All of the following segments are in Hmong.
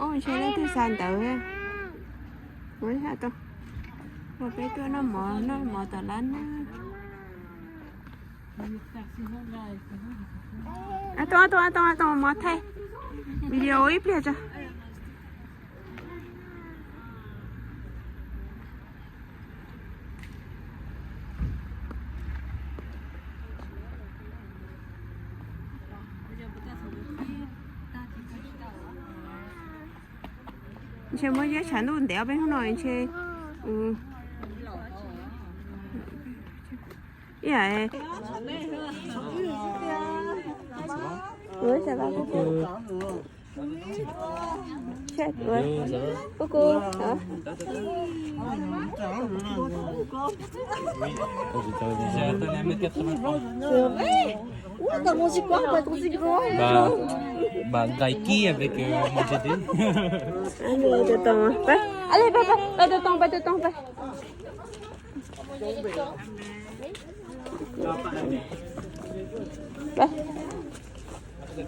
Ub, ntshe leej twg xa ntawv. Ua li hais tau, ua peb tuaj noj mov, noj mov tom lab na. Tau tau tau tau, mov thaij video ib pliag tso. Ntshe muab ziab tshav ntuj ntev peb hnub no ntshe. Ib yam. Ua, xav vas kuj kuj. Kuj kuj hả? Bà, bà gầy kia về kìa, một cái tí. Anh đi từ tông à?ไป อะไร ไปไปไปtừ tông, ไปtừ tông ไป.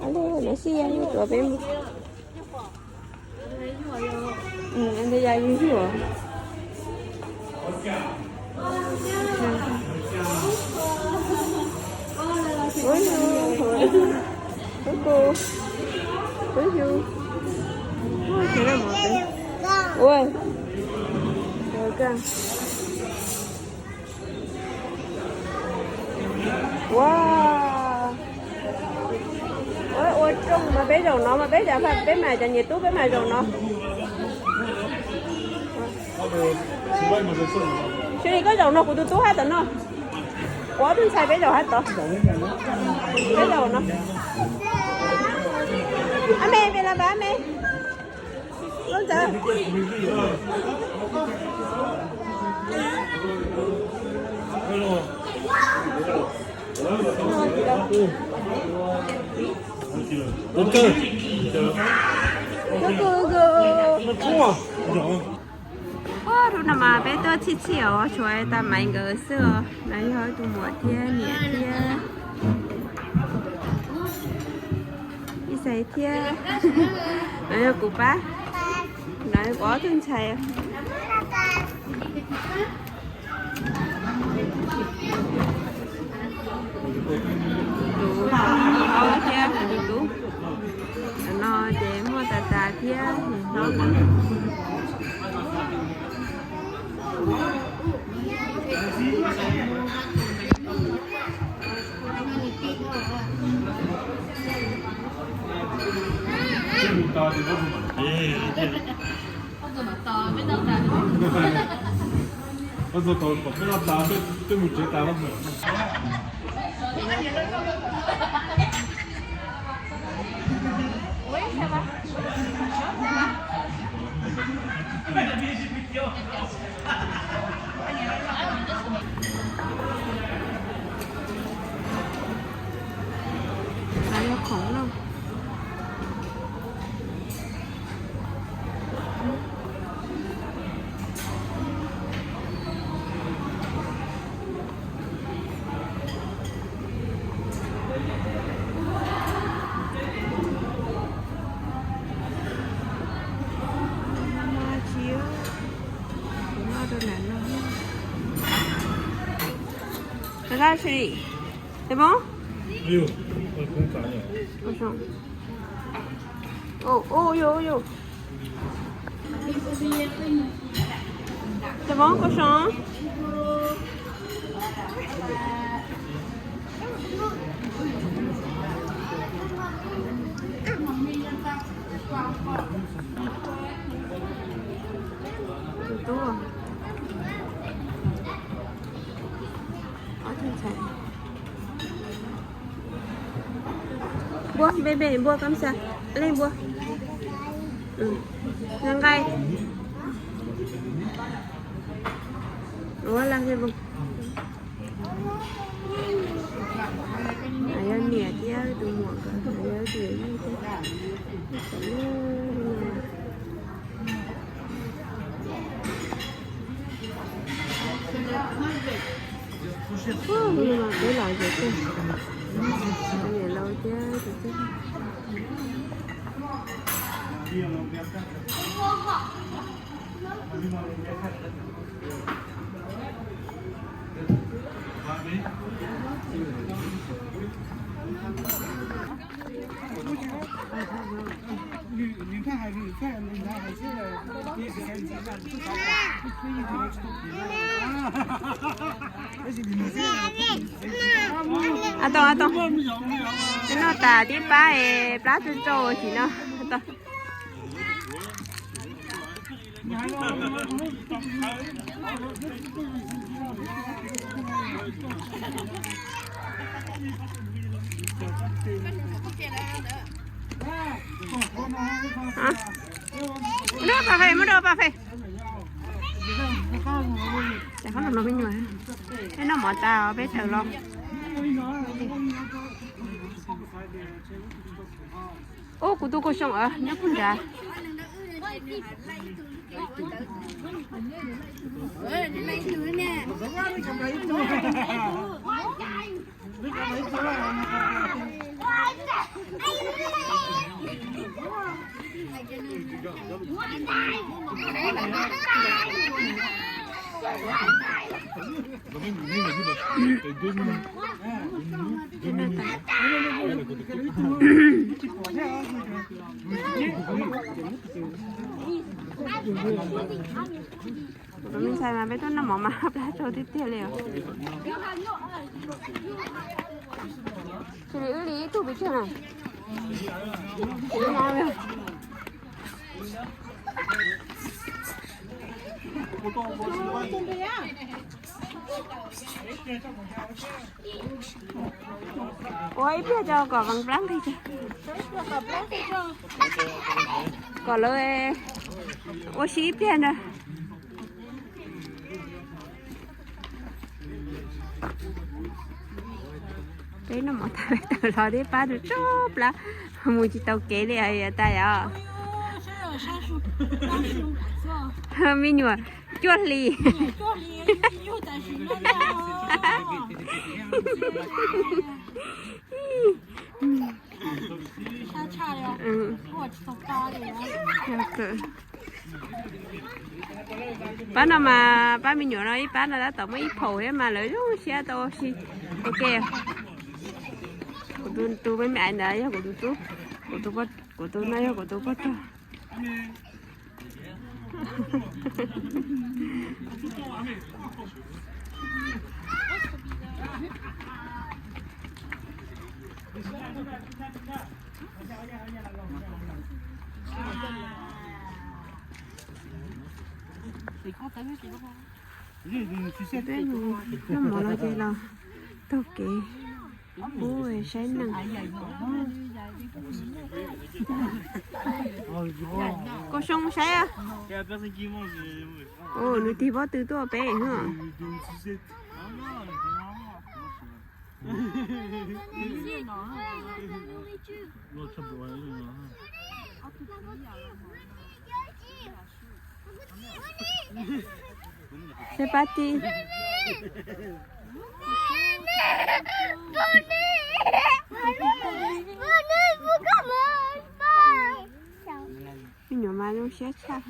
Alo, nó xi ya yuj tuav peb mus. Alo, ya yuj yuj. Ui, ui, ui, ui, ui. Ui, ui, ui. Ua, ua, ua rooj mas peb zaum no mas peb, peb mam cov niam tub peb mam zaum no. Suli, koj zaum no, kuv tus tub hab tom no. Kuv ob tug ntxhais peb zaum hab tod. Peb zaum no. Ab me, me los pab ab me. Lub ntawd. Hnub no mas peb tuaj txhij txhij os, tshuav tas Maiv nkawd xwb os. No yog tus muam thiab niam thiab ib xais thiab. No yog kuv pab, no yog kuv ob tug ntxhais. Tus aub thiab tus tub. Tam no ces muaj tas tas thiab. Tab sis, Tes Voob? Tes Voob? Tes Voob, tes Voob, koj so. Tus tub, ob tug ntxhais. Npua, npe npe npua, koj xav leej npua. Nqaij. Ua laj nqaij. Yog niam thiab tus muam nkawd, yog tus yawm yij thiab. Peb los yog niam laus thiab tus tub. Ab tau, ab tau. Peb noj tas tib pab es plab tsau tsau sim no. Muab rau pas fej, muab rau pas fej. Ces qhov no me nyuam, peb noj mov tas peb tawm los. Ub, kuv tus kaus xyoo nyob pug nrad. Kuv tus me ntxhais mas peb tuaj noj mov mas plab tsau tiag tiag li os. Xws li wb li ib tug pes tsawg na? Ua ib pliag tso kom vas plab nqig tso. Kom lawv ua si ib pliag ntag. Peb noj mov tas peb tawm los tib pab tsau tsau plab, mus tsis tau kev li os, yuav tas yom. Me nyuam cuaj hli. Pab no mas pab me nyuam no ib pab no tab tom muaj ib phaum thiab mas lawv zoo siab tau ua si ua ke. Kuv tus me me aiv ntawd yog kuv tus tub, kuv tus, kuv tus no yog kuv tus pog tog. Peb mus noj mov no ces los taug kev pub saib neeg. Kaus xyoo saib. Nws tig pob tw tuaj pem no. Seb pab tij. Me nyuam mas zoo siab tshaj.